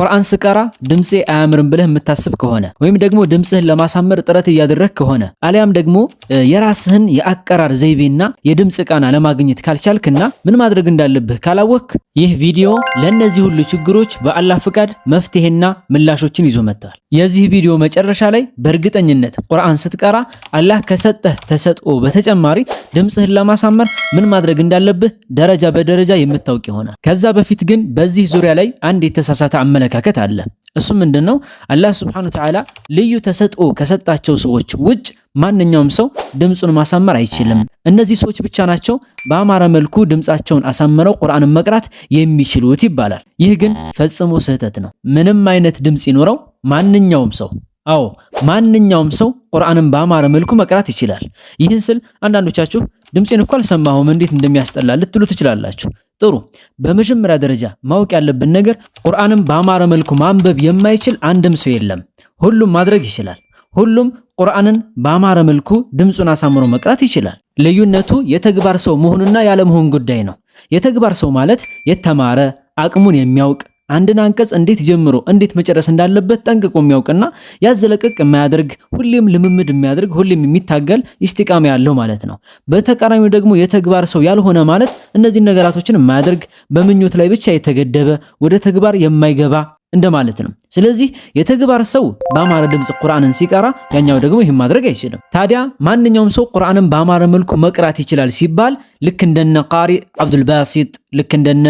ቁርአን ስቀራ ድምፄ አያምርም ብለህ የምታስብ ከሆነ፣ ወይም ደግሞ ድምፅህን ለማሳመር ጥረት እያደረግህ ከሆነ፣ አሊያም ደግሞ የራስህን የአቀራር ዘይቤና የድምፅ ቃና ለማግኘት ካልቻልክና ምን ማድረግ እንዳለብህ ካላወክ፣ ይህ ቪዲዮ ለእነዚህ ሁሉ ችግሮች በአላህ ፍቃድ መፍትሄና ምላሾችን ይዞ መጥቷል። የዚህ ቪዲዮ መጨረሻ ላይ በእርግጠኝነት ቁርአን ስትቀራ አላህ ከሰጠህ ተሰጥኦ በተጨማሪ ድምፅህን ለማሳመር ምን ማድረግ እንዳለብህ ደረጃ በደረጃ የምታውቅ ይሆናል። ከዛ በፊት ግን በዚህ ዙሪያ ላይ አንድ የተሳሳተ አመለካከት አለ። እሱ ምንድነው? አላህ ሱብሓነሁ ወተዓላ ልዩ ተሰጥኦ ከሰጣቸው ሰዎች ውጭ ማንኛውም ሰው ድምፁን ማሳመር አይችልም። እነዚህ ሰዎች ብቻ ናቸው በአማረ መልኩ ድምፃቸውን አሳምረው ቁርአንን መቅራት የሚችሉት ይባላል። ይህ ግን ፈጽሞ ስህተት ነው። ምንም አይነት ድምፅ ይኖረው ማንኛውም ሰው፣ አዎ፣ ማንኛውም ሰው ቁርአንን በአማረ መልኩ መቅራት ይችላል። ይህን ስል አንዳንዶቻችሁ ድምፄን እኮ አልሰማሁም፣ እንዴት እንደሚያስጠላ ልትሉ ትችላላችሁ። ጥሩ፣ በመጀመሪያ ደረጃ ማወቅ ያለብን ነገር ቁርአንን በአማረ መልኩ ማንበብ የማይችል አንድም ሰው የለም። ሁሉም ማድረግ ይችላል። ሁሉም ቁርአንን በአማረ መልኩ ድምፁን አሳምሮ መቅራት ይችላል። ልዩነቱ የተግባር ሰው መሆኑና ያለመሆን ጉዳይ ነው። የተግባር ሰው ማለት የተማረ፣ አቅሙን የሚያውቅ፣ አንድን አንቀጽ እንዴት ጀምሮ እንዴት መጨረስ እንዳለበት ጠንቅቆ የሚያውቅና ያዘለቅቅ የማያደርግ፣ ሁሌም ልምምድ የሚያደርግ፣ ሁሌም የሚታገል፣ ኢስቲቃማ ያለው ማለት ነው። በተቃራኒው ደግሞ የተግባር ሰው ያልሆነ ማለት እነዚህን ነገራቶችን የማያደርግ፣ በምኞት ላይ ብቻ የተገደበ፣ ወደ ተግባር የማይገባ እንደማለት ነው። ስለዚህ የተግባር ሰው በአማረ ድምጽ ቁርአንን ሲቀራ፣ ያኛው ደግሞ ይህን ማድረግ አይችልም። ታዲያ ማንኛውም ሰው ቁርአንን በአማረ መልኩ መቅራት ይችላል ሲባል ልክ እንደነ ቃሪ አብዱልባሲጥ፣ ልክ እንደነ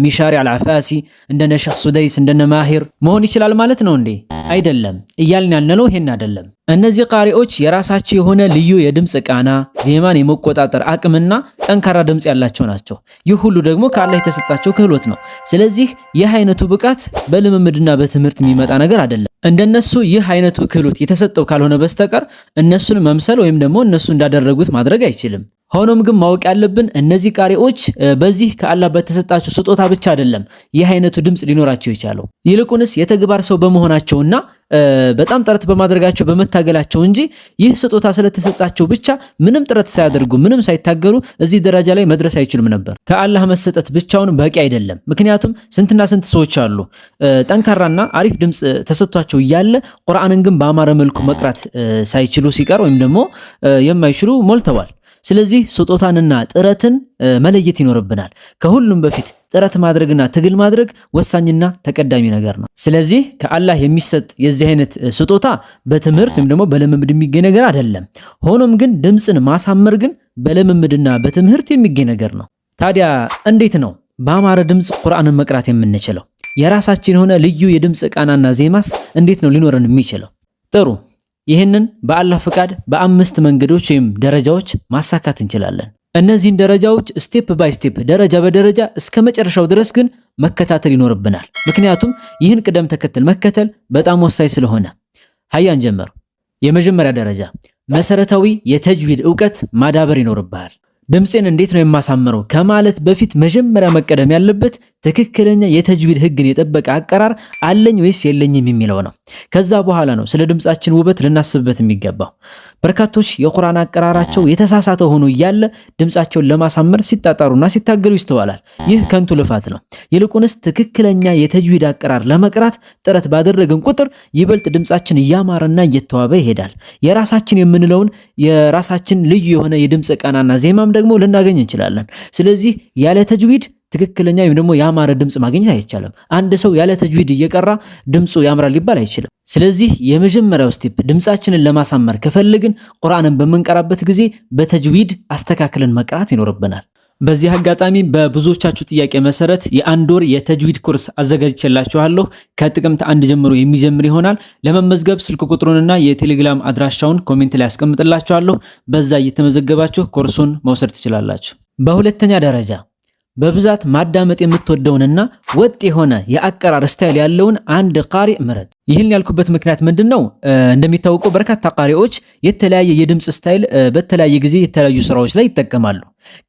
ሚሻሪ አልዓፋሲ፣ እንደነ ሸህ ሱደይስ፣ እንደነ ማሂር መሆን ይችላል ማለት ነው እንዴ? አይደለም። እያልን ያልነው ይሄን አይደለም። እነዚህ ቃሪዎች የራሳቸው የሆነ ልዩ የድምፅ ቃና፣ ዜማን የመቆጣጠር አቅምና ጠንካራ ድምፅ ያላቸው ናቸው። ይህ ሁሉ ደግሞ ከአላህ የተሰጣቸው ክህሎት ነው። ስለዚህ ይህ አይነቱ ብቃት በልምምድና በትምህርት የሚመጣ ነገር አይደለም። እንደነሱ ይህ አይነቱ ክህሎት የተሰጠው ካልሆነ በስተቀር እነሱን መምሰል ወይም ደግሞ እነሱ እንዳደረጉት ማድረግ አይችልም። ሆኖም ግን ማወቅ ያለብን እነዚህ ቃሪዎች በዚህ ከአላህ በተሰጣቸው ስጦታ ብቻ አይደለም ይህ አይነቱ ድምፅ ሊኖራቸው የቻለው፣ ይልቁንስ የተግባር ሰው በመሆናቸውና በጣም ጥረት በማድረጋቸው፣ በመታገላቸው እንጂ ይህ ስጦታ ስለተሰጣቸው ብቻ ምንም ጥረት ሳያደርጉ፣ ምንም ሳይታገሉ እዚህ ደረጃ ላይ መድረስ አይችሉም ነበር። ከአላህ መሰጠት ብቻውን በቂ አይደለም። ምክንያቱም ስንትና ስንት ሰዎች አሉ ጠንካራና አሪፍ ድምፅ ተሰጥቷቸው እያለ ቁርአንን ግን በአማረ መልኩ መቅራት ሳይችሉ ሲቀር ወይም ደግሞ የማይችሉ ሞልተዋል። ስለዚህ ስጦታንና ጥረትን መለየት ይኖርብናል። ከሁሉም በፊት ጥረት ማድረግና ትግል ማድረግ ወሳኝና ተቀዳሚ ነገር ነው። ስለዚህ ከአላህ የሚሰጥ የዚህ አይነት ስጦታ በትምህርት ወይም ደግሞ በልምምድ የሚገኝ ነገር አይደለም። ሆኖም ግን ድምፅን ማሳመር ግን በልምምድና በትምህርት የሚገኝ ነገር ነው። ታዲያ እንዴት ነው በአማረ ድምፅ ቁርአንን መቅራት የምንችለው? የራሳችን የሆነ ልዩ የድምፅ ቃናና ዜማስ እንዴት ነው ሊኖረን የሚችለው? ጥሩ፣ ይህንን በአላህ ፍቃድ በአምስት መንገዶች ወይም ደረጃዎች ማሳካት እንችላለን። እነዚህን ደረጃዎች step by step፣ ደረጃ በደረጃ እስከ መጨረሻው ድረስ ግን መከታተል ይኖርብናል። ምክንያቱም ይህን ቅደም ተከተል መከተል በጣም ወሳኝ ስለሆነ። ሀያ እንጀምር። የመጀመሪያ ደረጃ መሰረታዊ የተጅዊድ እውቀት ማዳበር ይኖርብሃል። ድምፄን እንዴት ነው የማሳምረው ከማለት በፊት መጀመሪያ መቀደም ያለበት ትክክለኛ የተጅዊድ ህግን የጠበቀ አቀራር አለኝ ወይስ የለኝም የሚለው ነው። ከዛ በኋላ ነው ስለ ድምፃችን ውበት ልናስብበት የሚገባው። በርካቶች የቁርአን አቀራራቸው የተሳሳተ ሆኖ እያለ ድምፃቸውን ለማሳመር ሲጣጣሩና ሲታገሉ ይስተዋላል። ይህ ከንቱ ልፋት ነው። ይልቁንስ ትክክለኛ የተጅዊድ አቀራር ለመቅራት ጥረት ባደረግን ቁጥር ይበልጥ ድምፃችን እያማረና እየተዋበ ይሄዳል። የራሳችን የምንለውን፣ የራሳችን ልዩ የሆነ የድምፅ ቃናና ዜማም ደግሞ ልናገኝ እንችላለን። ስለዚህ ያለ ተጅዊድ ትክክለኛ ወይም ደግሞ ያማረ ድምፅ ማግኘት አይቻልም። አንድ ሰው ያለ ተጅዊድ እየቀራ ድምፁ ያምራል ሊባል አይችልም። ስለዚህ የመጀመሪያው step ድምፃችንን ለማሳመር ከፈለግን ቁርአንን በምንቀራበት ጊዜ በተጅዊድ አስተካክለን መቅራት ይኖርብናል። በዚህ አጋጣሚ በብዙዎቻችሁ ጥያቄ መሰረት የአንድ ወር የተጅዊድ ኮርስ አዘጋጅቼላችኋለሁ። ከጥቅምት 1 ጀምሮ የሚጀምር ይሆናል። ለመመዝገብ ስልክ ቁጥሩንና የቴሌግራም አድራሻውን comment ላይ አስቀምጥላችኋለሁ። በዛ እየተመዘገባችሁ ኮርሱን መውሰድ ትችላላችሁ። በሁለተኛ ደረጃ በብዛት ማዳመጥ የምትወደውንና ወጥ የሆነ የአቀራር style ያለውን አንድ ቃሪ ምረጥ። ይህን ያልኩበት ምክንያት ምንድን ነው? እንደሚታወቀው በርካታ ቃሪዎች የተለያየ የድምፅ style በተለያየ ጊዜ የተለያዩ ስራዎች ላይ ይጠቀማሉ።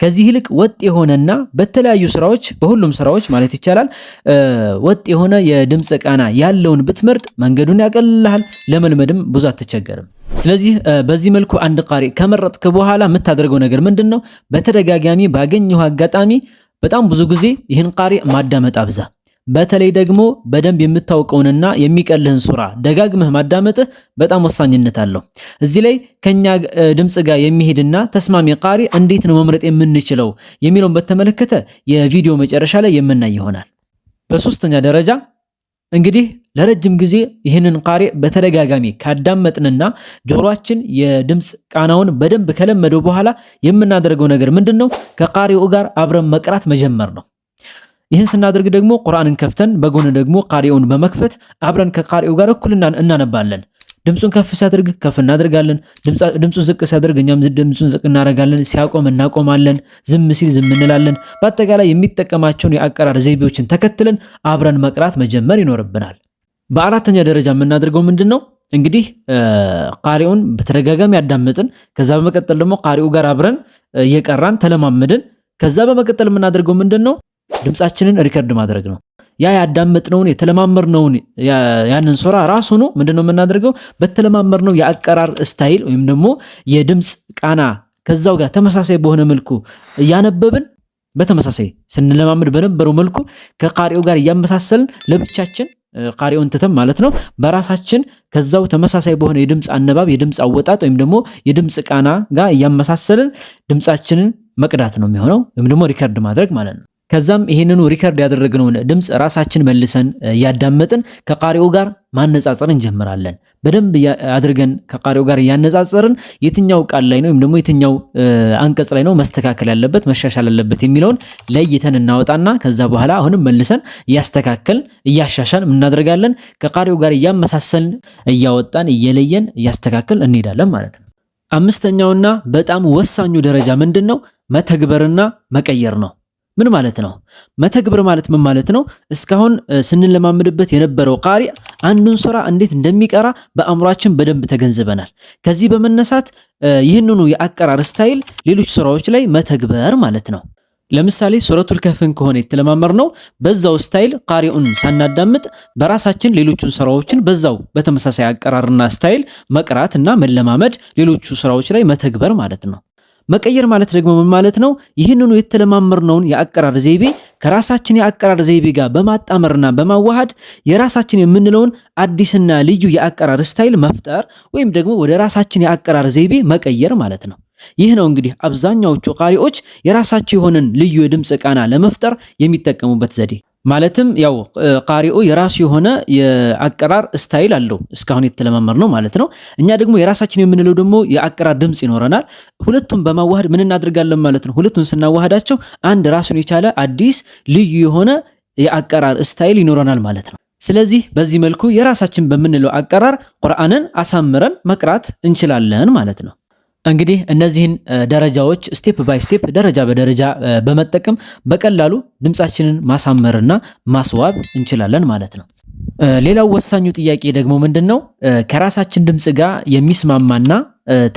ከዚህ ይልቅ ወጥ የሆነና በተለያዩ ስራዎች፣ በሁሉም ስራዎች ማለት ይቻላል፣ ወጥ የሆነ የድምፅ ቃና ያለውን ብትመርጥ መንገዱን ያቀልልሃል፣ ለመልመድም ብዙ አትቸገርም። ስለዚህ በዚህ መልኩ አንድ ቃሪ ከመረጥክ በኋላ የምታደርገው ነገር ምንድን ነው? በተደጋጋሚ ባገኘው አጋጣሚ በጣም ብዙ ጊዜ ይህን ቃሪ ማዳመጥ አብዛ። በተለይ ደግሞ በደንብ የምታውቀውንና የሚቀልህን ሱራ ደጋግመህ ማዳመጥህ በጣም ወሳኝነት አለው። እዚህ ላይ ከኛ ድምፅ ጋር የሚሄድና ተስማሚ ቃሪ እንዴት ነው መምረጥ የምንችለው የሚለውን በተመለከተ የቪዲዮ መጨረሻ ላይ የምናይ ይሆናል። በሶስተኛ ደረጃ እንግዲህ ለረጅም ጊዜ ይህንን ቃሪ በተደጋጋሚ ካዳመጥንና ጆሮአችን የድምፅ ቃናውን በደንብ ከለመደው በኋላ የምናደርገው ነገር ምንድን ነው? ከቃሪው ጋር አብረን መቅራት መጀመር ነው። ይህን ስናደርግ ደግሞ ቁርአንን ከፍተን በጎን ደግሞ ቃሪውን በመክፈት አብረን ከቃሪው ጋር እኩል እናነባለን። ድምፁን ከፍ ሲያደርግ ከፍ እናደርጋለን። ድምፁን ዝቅ ሲያደርግ እኛም ድምፁን ዝቅ እናደርጋለን። ሲያቆም እናቆማለን። ዝም ሲል ዝም እንላለን። በአጠቃላይ የሚጠቀማቸውን የአቀራር ዘይቤዎችን ተከትለን አብረን መቅራት መጀመር ይኖርብናል። በአራተኛ ደረጃ የምናደርገው ምንድን ነው? እንግዲህ ቃሪውን በተደጋጋሚ ያዳመጥን፣ ከዛ በመቀጠል ደግሞ ቃሪው ጋር አብረን እየቀራን ተለማመድን። ከዛ በመቀጠል የምናደርገው ምንድን ነው? ድምፃችንን record ማድረግ ነው። ያ ያዳመጥነውን የተለማመርነውን ያንን ሱራ ራሱ ነው ምንድነው የምናደርገው? በተለማመርነው የአቀራር style ወይም ደግሞ የድምፅ ቃና ከዛው ጋር ተመሳሳይ በሆነ መልኩ እያነበብን በተመሳሳይ ስንለማመድ በነበረው መልኩ ከቃሪው ጋር እያመሳሰልን ለብቻችን ቃሪውን ትተን ማለት ነው በራሳችን ከዛው ተመሳሳይ በሆነ የድምፅ አነባብ፣ የድምፅ አወጣጥ ወይም ደግሞ የድምፅ ቃና ጋር እያመሳሰልን ድምፃችንን መቅዳት ነው የሚሆነው ወይም ደግሞ record ማድረግ ማለት ነው። ከዛም ይህንኑ record ያደረግነውን ድምፅ ራሳችን መልሰን እያዳመጥን ከቃሪው ጋር ማነጻጸር እንጀምራለን። በደንብ አድርገን ከቃሪው ጋር እያነጻጸርን የትኛው ቃል ላይ ነው ወይም ደግሞ የትኛው አንቀጽ ላይ ነው መስተካከል ያለበት መሻሻል ያለበት የሚለውን ለይተን እናወጣና ከዛ በኋላ አሁንም መልሰን እያስተካከልን እያሻሻልን እናደርጋለን። ከቃሪው ጋር እያመሳሰልን እያወጣን እየለየን እያስተካከልን እንሄዳለን ማለት ነው። አምስተኛውና በጣም ወሳኙ ደረጃ ምንድን ነው? መተግበርና መቀየር ነው። ምን ማለት ነው? መተግበር ማለት ምን ማለት ነው? እስካሁን ስንለማመድበት የነበረው ቃሪ አንዱን ሱራ እንዴት እንደሚቀራ በአእምሯችን በደንብ ተገንዝበናል። ከዚህ በመነሳት ይህንኑ የአቀራር style ሌሎች ሱራዎች ላይ መተግበር ማለት ነው። ለምሳሌ ሱረቱል ከህፍን ከሆነ የተለማመድነው በዛው style ቃሪኡን ሳናዳምጥ በራሳችን ሌሎቹን ሱራዎችን በዛው በተመሳሳይ አቀራርና style መቅራት እና መለማመድ ሌሎቹ ሱራዎች ላይ መተግበር ማለት ነው። መቀየር ማለት ደግሞ ምን ማለት ነው? ይህንኑ የተለማመርነውን የአቀራር ዘይቤ ከራሳችን የአቀራር ዘይቤ ጋር በማጣመርና በማዋሃድ የራሳችን የምንለውን አዲስና ልዩ የአቀራር style መፍጠር ወይም ደግሞ ወደ ራሳችን የአቀራር ዘይቤ መቀየር ማለት ነው። ይህ ነው እንግዲህ አብዛኛዎቹ ቃሪዎች የራሳቸው የሆነን ልዩ የድምፅ ቃና ለመፍጠር የሚጠቀሙበት ዘዴ። ማለትም ያው ቃሪኡ የራሱ የሆነ የአቀራር style አለው እስካሁን የተለማመድነው ማለት ነው። እኛ ደግሞ የራሳችን የምንለው ደግሞ የአቀራር ድምፅ ይኖረናል። ሁለቱን በማዋሃድ ምን እናደርጋለን ማለት ነው? ሁለቱን ስናዋሃዳቸው አንድ ራሱን የቻለ አዲስ ልዩ የሆነ የአቀራር style ይኖረናል ማለት ነው። ስለዚህ በዚህ መልኩ የራሳችን በምንለው አቀራር ቁርአንን አሳምረን መቅራት እንችላለን ማለት ነው። እንግዲህ እነዚህን ደረጃዎች step by step ደረጃ በደረጃ በመጠቀም በቀላሉ ድምፃችንን ማሳመርና ማስዋብ እንችላለን ማለት ነው። ሌላው ወሳኙ ጥያቄ ደግሞ ምንድን ነው? ከራሳችን ድምፅ ጋር የሚስማማና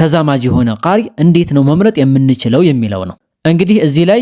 ተዛማጅ የሆነ ቃሪ እንዴት ነው መምረጥ የምንችለው የሚለው ነው። እንግዲህ እዚህ ላይ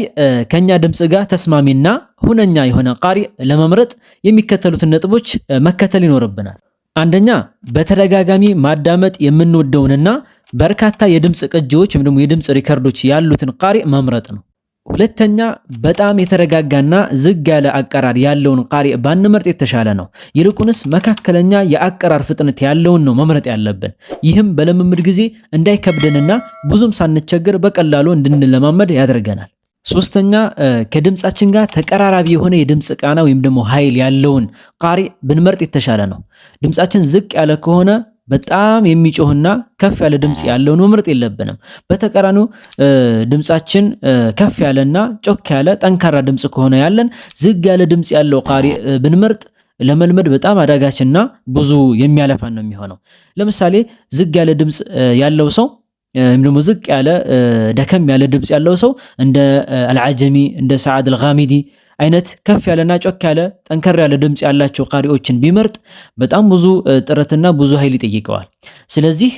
ከኛ ድምፅ ጋር ተስማሚና ሁነኛ የሆነ ቃሪ ለመምረጥ የሚከተሉትን ነጥቦች መከተል ይኖርብናል። አንደኛ፣ በተደጋጋሚ ማዳመጥ የምንወደውንና በርካታ የድምፅ ቅጂዎች ወይም ደግሞ የድምፅ record ኦች ያሉትን ቃሪ መምረጥ ነው። ሁለተኛ፣ በጣም የተረጋጋና ዝግ ያለ አቀራር ያለውን ቃሪ ባንመርጥ የተሻለ ነው። ይልቁንስ መካከለኛ የአቀራር ፍጥነት ያለውን ነው መምረጥ ያለብን። ይህም በልምምድ ጊዜ እንዳይከብደንና ብዙም ሳንቸገር በቀላሉ እንድንለማመድ ያደርገናል። ሶስተኛ፣ ከድምፃችን ጋር ተቀራራቢ የሆነ የድምፅ ቃና ወይም ደግሞ ኃይል ያለውን ቃሪ ብንመርጥ የተሻለ ነው። ድምፃችን ዝቅ ያለ ከሆነ በጣም የሚጮህና ከፍ ያለ ድምፅ ያለውን መምረጥ የለብንም። በተቃራኒው ድምፃችን ከፍ ያለና ጮክ ያለ ጠንካራ ድምፅ ከሆነ ያለን ዝግ ያለ ድምፅ ያለው ቃሪ ብንመርጥ ለመልመድ በጣም አዳጋችና ብዙ የሚያለፋን ነው የሚሆነው። ለምሳሌ ዝግ ያለ ድምፅ ያለው ሰው ወይም ደግሞ ዝቅ ያለ ደከም ያለ ድምፅ ያለው ሰው እንደ አልዓጀሚ፣ እንደ ሰዓድ አልጋሚዲ አይነት ከፍ ያለና ጮክ ያለ ጠንከር ያለ ድምፅ ያላቸው ቃሪዎችን ቢመርጥ በጣም ብዙ ጥረትና ብዙ ኃይል ይጠይቀዋል። ስለዚህ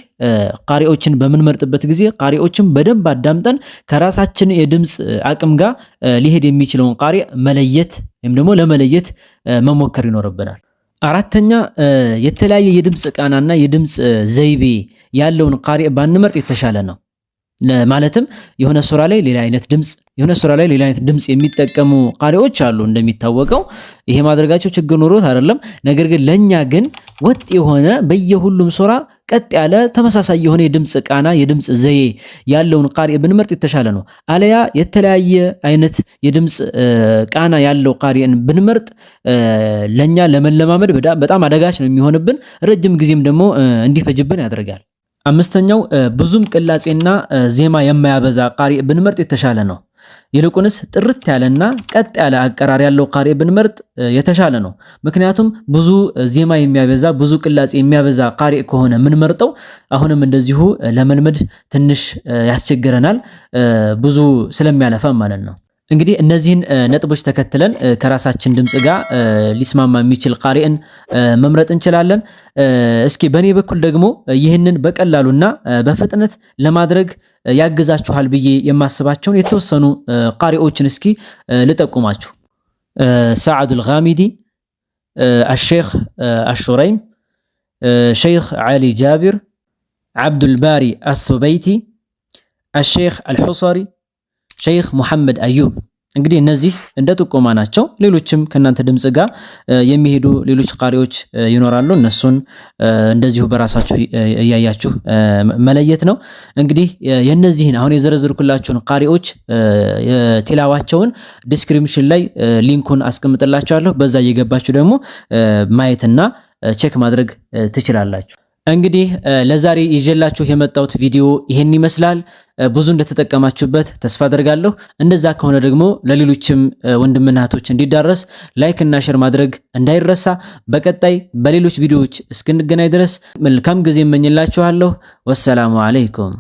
ቃሪዎችን በምንመርጥበት ጊዜ ቃሪዎችን በደንብ አዳምጠን ከራሳችን የድምፅ አቅም ጋር ሊሄድ የሚችለውን ቃሪ መለየት ወይም ደግሞ ለመለየት መሞከር ይኖርብናል። አራተኛ፣ የተለያየ የድምፅ ቃናና የድምፅ ዘይቤ ያለውን ቃሪ ባንመርጥ የተሻለ ነው። ማለትም የሆነ ሱራ ላይ ሌላ አይነት ድምጽ፣ የሆነ ሱራ ላይ ሌላ አይነት ድምጽ የሚጠቀሙ ቃሪዎች አሉ። እንደሚታወቀው ይሄ ማድረጋቸው ችግር ኖሮት አይደለም። ነገር ግን ለኛ ግን ወጥ የሆነ በየሁሉም ሱራ ቀጥ ያለ ተመሳሳይ የሆነ የድምጽ ቃና፣ የድምጽ ዘዬ ያለውን ቃሪ ብንመርጥ የተሻለ ነው። አለያ የተለያየ አይነት የድምጽ ቃና ያለው ቃሪን ብንመርጥ ለኛ ለመለማመድ በጣም አዳጋች ነው የሚሆንብን፣ ረጅም ጊዜም ደግሞ እንዲፈጅብን ያደርጋል። አምስተኛው ብዙም ቅላጼና ዜማ የማያበዛ ቃሪ ብንመርጥ የተሻለ ነው። ይልቁንስ ጥርት ያለና ቀጥ ያለ አቀራር ያለው ቃሪ ብንመርጥ የተሻለ ነው። ምክንያቱም ብዙ ዜማ የሚያበዛ፣ ብዙ ቅላጼ የሚያበዛ ቃሪ ከሆነ የምንመርጠው አሁንም እንደዚሁ ለመልመድ ትንሽ ያስቸግረናል፣ ብዙ ስለሚያለፋ ማለት ነው። እንግዲህ እነዚህን ነጥቦች ተከትለን ከራሳችን ድምፅ ጋር ሊስማማ የሚችል ቃሪእን መምረጥ እንችላለን። እስኪ በእኔ በኩል ደግሞ ይህንን በቀላሉና በፍጥነት ለማድረግ ያግዛችኋል ብዬ የማስባቸውን የተወሰኑ ቃሪዎችን እስኪ ልጠቁማችሁ። ሰዓዱል ጋሚዲ፣ አሼኽ አሹረይም፣ ሸይኽ ዓሊ ጃቢር፣ ዓብዱልባሪ አሱበይቲ፣ አሼኽ አልሑሰሪ፣ ሸይኽ ሙሐመድ አዩብ። እንግዲህ እነዚህ እንደ ጥቆማ ናቸው። ሌሎችም ከእናንተ ድምፅ ጋር የሚሄዱ ሌሎች ቃሪዎች ይኖራሉ። እነሱን እንደዚሁ በራሳችሁ እያያችሁ መለየት ነው። እንግዲህ የነዚህን አሁን የዘረዘርኩላችሁን ቃሪዎች የቲላዋቸውን description ላይ link ኡን አስቀምጥላችኋለሁ። በዛ እየገባችሁ ደግሞ ማየትና check ማድረግ ትችላላችሁ። እንግዲህ ለዛሬ ይዤላችሁ የመጣሁት ቪዲዮ ይሄን ይመስላል። ብዙ እንደተጠቀማችሁበት ተስፋ አደርጋለሁ። እንደዛ ከሆነ ደግሞ ለሌሎችም ወንድምና እህቶች እንዲዳረስ like እና share ማድረግ እንዳይረሳ። በቀጣይ በሌሎች ቪዲዮዎች እስክንገናኝ ድረስ መልካም ጊዜ እመኝላችኋለሁ። والسلام عليكم።